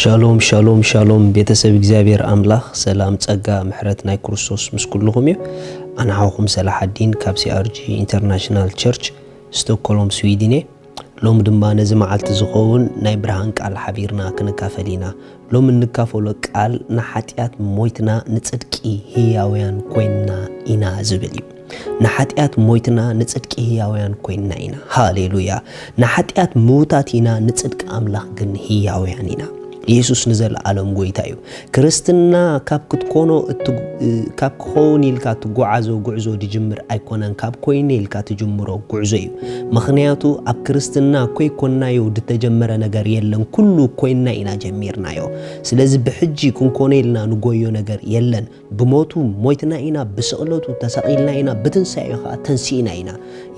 ሻሎም ሻሎም ሻሎም፣ ቤተሰብ እግዚኣብሔር ኣምላኽ ሰላም፣ ጸጋ፣ ምሕረት ናይ ክርስቶስ ምስ ኩልኹም እዩ። ኣንሓኹም ሰላሓዲን ካብ C R G International Church ስቶክሆልም ስዊድን እየ። ሎም ድማ ነዚ መዓልቲ ዝኸውን ናይ ብርሃን ቃል ሓቢርና ክንካፈል ኢና። ሎም እንካፈሎ ቃል፣ ንሓጢኣት ሞይትና ንጽድቂ ህያውያን ኮይንና ኢና ዝብል እዩ። ንሓጢኣት ሞይትና ንጽድቂ ህያውያን ኮይንና ኢና። ሃሌሉያ! ንሓጢኣት ምዉታት ኢና፣ ንጽድቂ ኣምላኽ ግን ህያውያን ኢና። ኢየሱስ ንዘለኣለም ጎይታ እዩ። ክርስትና ካብ ክትኮኖ እትጉ-፣ እ፣ ካብ ክኸውን ኢልካ ትጓዓዞ ጉዕዞ ድጅምር ኣይኮነን፣ ካብ ኮይነ ኢልካ ትጅምሮ ጉዕዞ እዩ። ምኽንያቱ ኣብ ክርስትና ኮይኮናዮ ድተጀመረ ነገር የለን፣ ኩሉ ኮይና ኢና ጀሚርናዮ። ስለዚ ብሕጂ ክንኮኖ ኢልና ንጎዮ ነገር የለን። ብሞቱ ሞይትና ኢና፣ ብስቕለቱ ተሰቒልና ኢና፣ ብትንሳኤኡ ኸኣ ተንሲእና ኢና።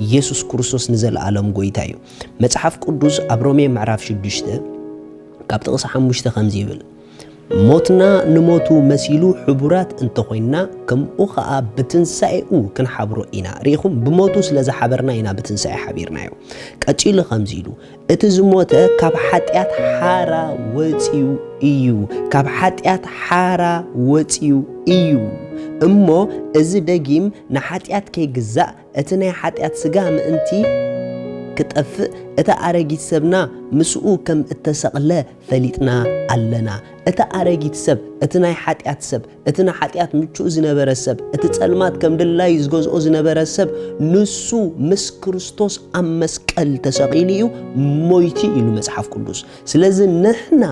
ኢየሱስ ክርስቶስ ንዘለኣለም ጎይታ እዩ። መጽሓፍ ቅዱስ ኣብ ሮሜ ምዕራፍ ሽዱሽተ ካብ ጥቕሲ ሓሙሽተ ከምዚ ይብል፣ "ሞትና ንሞቱ መሲሉ ሕቡራት እንተኾይንና፣ ከምኡ ኸኣ ብትንሳኤኡ ክንሓብሮ ኢና።" ርኢኹም? ብሞቱ ስለ ዝሓበርና ኢና ብትንሳኤ ሓቢርናዮ። ቀጺሉ ከምዚ ኢሉ፣ "እቲ ዝሞተ ካብ ሓጢኣት ሓራ ወጺኡ እዩ፣ ካብ ሓጢኣት ሓራ ወጺኡ እዩ። እሞ እዚ ደጊም ንሓጢኣት ከይግዛእ፣ እቲ ናይ ሓጢኣት ስጋ ምእንቲ ክጠፍእ፣ እቲ ኣረጊት ሰብና ምስኡ ከም እተሰቕለ ፈሊጥና ኣለና። እቲ ኣረጊት ሰብ፣ እቲ ናይ ሓጢኣት ሰብ፣ እቲ ንሓጢኣት ምቹእ ዝነበረ ሰብ፣ እቲ ጸልማት ከም ድላዩ ዝገዝኦ ዝነበረ ሰብ፣ ንሱ ምስ ክርስቶስ ኣብ መስቀል ተሰቒሉ እዩ፣ ሞይቱ" ኢሉ መጽሓፍ ቅዱስ። ስለዚ ንሕና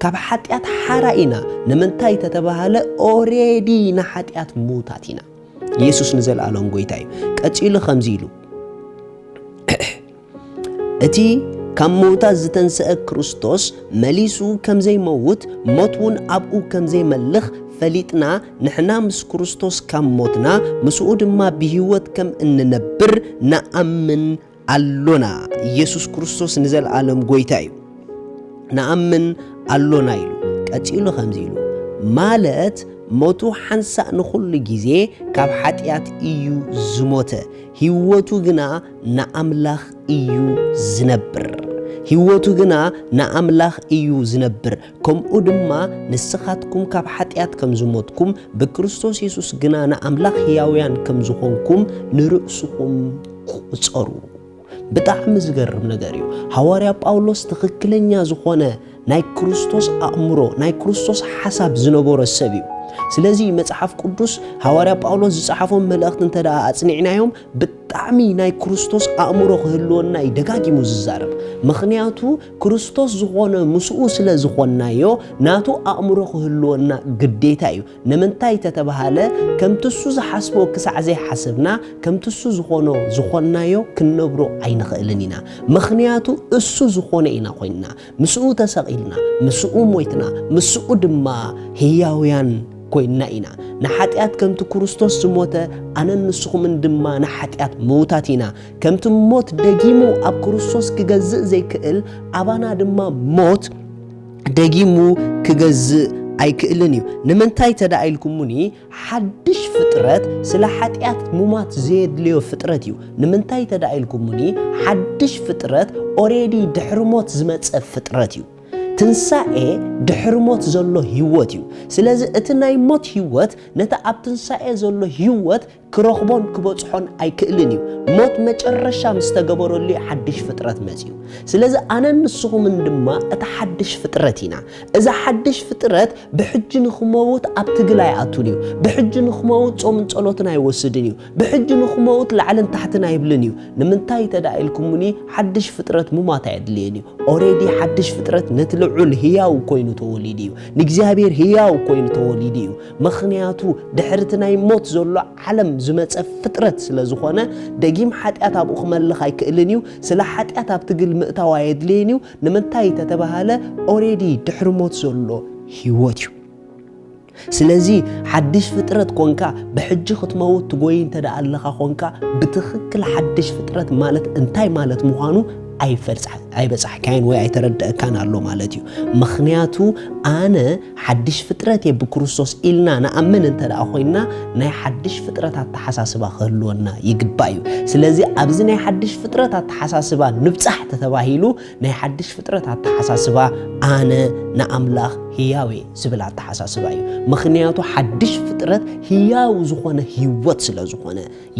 ካብ ሓጢኣት ሓራ ኢና። ንምንታይ ተተባሃለ፣ ኦሬዲ ንሓጢኣት ምዉታት ኢና። ኢየሱስ ንዘለኣለም ጎይታ እዩ። ቀጺሉ ከምዚ ኢሉ፣ "እቲ ካብ ምዉታት ዝተንስአ ክርስቶስ መሊሱ ከም ዘይመውት፣ ሞት እውን ኣብኡ ከም ዘይመልኽ ፈሊጥና፣ ንሕና ምስ ክርስቶስ ካብ ሞትና፣ ምስኡ ድማ ብህይወት ከም እንነብር ንኣምን ኣሎና።" ኢየሱስ ክርስቶስ ንዘለኣለም ጎይታ እዩ። "ንኣምን ኣሎና" ኢሉ። ቀጺሉ ከምዚ ኢሉ፣ ማለት ሞቱ ሓንሳእ ንኹሉ ግዜ ካብ ሓጢኣት እዩ ዝሞተ፣ ህይወቱ ግና ንኣምላኽ እዩ ዝነብር። ህይወቱ ግና ንኣምላኽ እዩ ዝነብር። ከምኡ ድማ ንስኻትኩም ካብ ሓጢኣት ከም ዝሞትኩም፣ ብክርስቶስ የሱስ ግና ንኣምላኽ ህያውያን ከም ዝኾንኩም ንርእስኹም ቁጸሩ። ብጣዕሚ ዝገርም ነገር እዩ። ሃዋርያ ጳውሎስ ትኽክለኛ ዝኾነ ናይ ክርስቶስ ኣእምሮ፣ ናይ ክርስቶስ ሓሳብ ዝነበሮ ሰብ እዩ። ስለዚ መጽሓፍ ቅዱስ ሃዋርያ ጳውሎስ ዝጸሓፎም መልእኽቲ እንተ ደኣ ኣጽኒዕናዮም፣ ብጣዕሚ ናይ ክርስቶስ ኣእምሮ ክህልወና እዩ ደጋጊሙ ዝዛረብ። ምኽንያቱ ክርስቶስ ዝኾነ ምስኡ ስለ ዝኾንናዮ፣ ናቱ ኣእምሮ ክህልወና ግዴታ እዩ። ንምንታይ ተተባሃለ፣ ከምቲ እሱ ዝሓስቦ ክሳዕ ዘይሓሰብና፣ ከምቲ እሱ ዝኾኖ ዝኾንናዮ ክንነብሮ ኣይንኽእልን ኢና። ምኽንያቱ እሱ ዝኾነ ኢና ኮይንና፣ ምስኡ ተሰቒልና፣ ምስኡ ሞይትና፣ ምስኡ ድማ ህያውያን ኮይንና ኢና። ንሓጢኣት ከምቲ ክርስቶስ ዝሞተ፣ ኣነን ንስኹምን ድማ ንሓጢኣት ምዉታት ኢና። ከምቲ ሞት ደጊሙ ኣብ ክርስቶስ ክገዝእ ዘይክእል፣ ኣባና ድማ ሞት ደጊሙ ክገዝእ ኣይክእልን እዩ። ንምንታይ ተደኣ ኢልኩሙኒ፣ ሓድሽ ፍጥረት ስለ ሓጢኣት ሙማት ዘየድልዮ ፍጥረት እዩ። ንምንታይ ተደኣ ኢልኩሙኒ፣ ሓድሽ ፍጥረት ኦሬዲ ድሕሪ ሞት ዝመጸ ፍጥረት እዩ። ትንሳኤ ድሕሪ ሞት ዘሎ ህይወት እዩ። ስለዚ እቲ ናይ ሞት ህይወት ነቲ ኣብ ትንሳኤ ዘሎ ህይወት ክረኽቦን ክበጽሖን ኣይክእልን እዩ። ሞት መጨረሻ ምስ ተገበረሉ እዩ ሓድሽ ፍጥረት መጺኡ። ስለዚ ኣነን ንስኹምን ድማ እቲ ሓድሽ ፍጥረት ኢና። እዚ ሓድሽ ፍጥረት ብሕጂ ንኽመውት ኣብ ትግል ኣይኣቱን እዩ። ብሕጂ ንኽመውት ጾምን ጸሎትን ኣይወስድን እዩ። ብሕጂ ንኽመውት ላዕልን ታሕትን ኣይብልን እዩ። ንምንታይ ተደኣ ኢልኩምኒ፣ ሓድሽ ፍጥረት ሙማት ኣየድልየን እዩ። ኦሬዲ ሓድሽ ፍጥረት ነቲ ልዑል ህያው ኮይኑ ተወሊዱ እዩ። ንእግዚኣብሔር ህያው ኮይኑ ተወሊዱ እዩ። ምኽንያቱ ድሕሪ እቲ ናይ ሞት ዘሎ ዓለም ዝመጸ ፍጥረት ስለ ዝኾነ፣ ደጊም ሓጢኣት ኣብኡ ክመልኽ ኣይክእልን እዩ። ስለ ሓጢኣት ኣብ ትግል ምእታው ኣየድልየን እዩ። ንምንታይ ተተባሃለ፣ ኦሬዲ ድሕሪ ሞት ዘሎ ህይወት እዩ። ስለዚ ሓድሽ ፍጥረት ኮንካ፣ ብሕጂ ክትመውት ትጎይ እንተ ደኣ ኣለኻ ኮንካ፣ ብትኽክል ሓድሽ ፍጥረት ማለት እንታይ ማለት ምዃኑ ኣይፈልጻ-፣ ኣይበጻሕካዮን ወይ ኣይተረደእካን ኣሎ ማለት እዩ። ምኽንያቱ ኣነ ሓድሽ ፍጥረት እየ ብክርስቶስ ኢልና ንኣምን እንተ ደኣ ኮይንና፣ ናይ ሓድሽ ፍጥረት ኣተሓሳስባ ክህልወና ይግባእ እዩ። ስለዚ ኣብዚ ናይ ሓድሽ ፍጥረት ኣተሓሳስባ ንብጻሕ ተተባሂሉ፣ ናይ ሓድሽ ፍጥረት ኣተሓሳስባ ኣነ ንኣምላኽ ህያው እየ ዝብል ኣተሓሳስባ እዩ። ምኽንያቱ ሓድሽ ፍጥረት ህያው ዝኾነ ህይወት ስለ ዝኾነ፣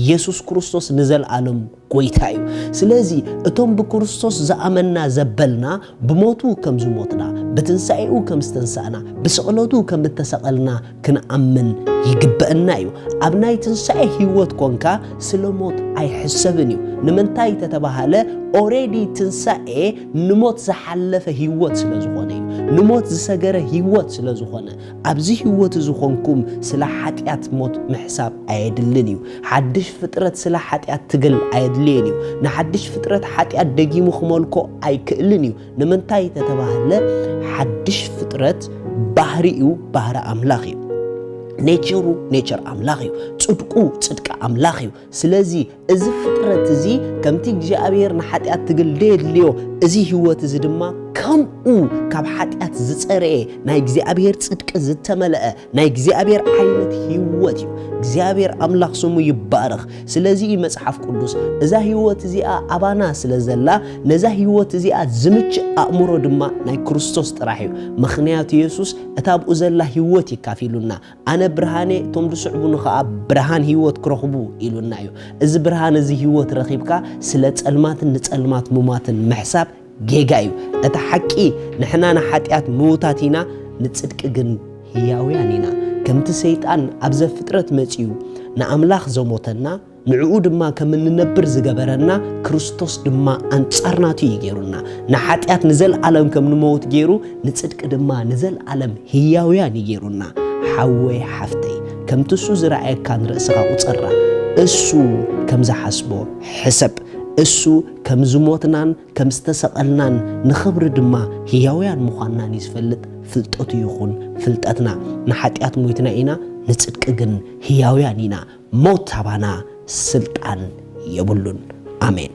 የሱስ ክርስቶስ ንዘለኣለም ጎይታ እዩ። ስለዚ እቶም ብክርስቶስ ዝኣመንና ዘበልና፣ ብሞቱ ከም ዝሞትና፣ ብትንሳኤኡ ከም ዝተንሳእና፣ ብስቕለቱ ከም እተሰቐልና ክንኣምን ይግበእና እዩ። ኣብ ናይ ትንሳኤ ህይወት ኮንካ ስለ ሞት ኣይሕሰብን እዩ። ንምንታይ ተተባሃለ፣ ኦሬዲ ትንሳኤ ንሞት ዝሓለፈ ህይወት ስለ ዝኾነ እዩ። ንሞት ዝሰገረ ህይወት ስለ ዝኾነ፣ ኣብዚ ህይወት እዚ ኾንኩም ስለ ሓጢኣት ሞት ምሕሳብ ኣየድልን እዩ። ሓድሽ ፍጥረት ስለ ሓጢኣት ትግል ኣየድልየን እዩ። ንሓድሽ ፍጥረት ሓጢኣት ደጊሙ ክመልኮ ኣይክእልን እዩ። ንምንታይ ተተባህለ፣ ሓድሽ ፍጥረት ባህሪኡ ባህሪ ኣምላኽ እዩ። ኔቸሩ ኔቸር ኣምላኽ እዩ። ጽድቁ ጽድቂ ኣምላኽ እዩ። ስለዚ እዚ ፍጥረት እዚ ከምቲ እግዚኣብሔር ንሓጢኣት ትግል ደየድልዮ፣ እዚ ህይወት እዚ ድማ ከምኡ ካብ ሓጢኣት ዝጸረየ፣ ናይ እግዚኣብሔር ጽድቂ ዝተመልአ፣ ናይ እግዚኣብሔር ዓይነት ህይወት እዩ። እግዚኣብሔር ኣምላኽ ስሙ ይባረኽ። ስለዚ እዩ መጽሓፍ ቅዱስ እዛ ህይወት እዚኣ ኣባና ስለ ዘላ፣ ነዛ ህይወት እዚኣ ዝምችእ ኣእምሮ ድማ ናይ ክርስቶስ ጥራሕ እዩ። ምኽንያቱ የሱስ እታ ኣብኡ ዘላ ህይወት ይካፊሉና። "ኣነ ብርሃን እየ፣ እቶም ዝስዕቡኒ ኸኣ ብርሃን ህይወት ክረኽቡ" ኢሉና እዩ። እዚ ብርሃን እዚ ህይወት ረኺብካ ስለ ጸልማትን ንጸልማት ሙማትን ምሕሳብ ጌጋ እዩ። እቲ ሓቂ ንሕና ንሓጢኣት ምዉታት ኢና፣ ንጽድቂ ግን ህያውያን ኢና። ከምቲ ሰይጣን ኣብ ዘፍጥረት መጺኡ ንኣምላኽ ዘሞተና፣ ንዕኡ ድማ ከም እንነብር ዝገበረና፣ ክርስቶስ ድማ ኣንጻር ናቱ እዩ ገይሩና። ንሓጢኣት ንዘለኣለም ከም ንመውት ገይሩ፣ ንጽድቂ ድማ ንዘለኣለም ህያውያን እዩ ገይሩና። ሓወይ ሓፍተይ፣ ከምቲ እሱ ዝረኣየካን ርእስኻ ቁጸራ። እሱ ከም ዝሓስቦ ሕሰብ። እሱ ከም ዝሞትናን ከም ዝተሰቐልናን ንኽብሪ ድማ ህያውያን ምዃንናን እዩ ዝፈልጥ። ፍልጠቱ ይኹን ፍልጠትና። ንሓጢኣት ሞይትና ኢና፣ ንጽድቂ ግን ህያውያን ኢና። ሞት ኣባና ስልጣን የብሉን። ኣሜን።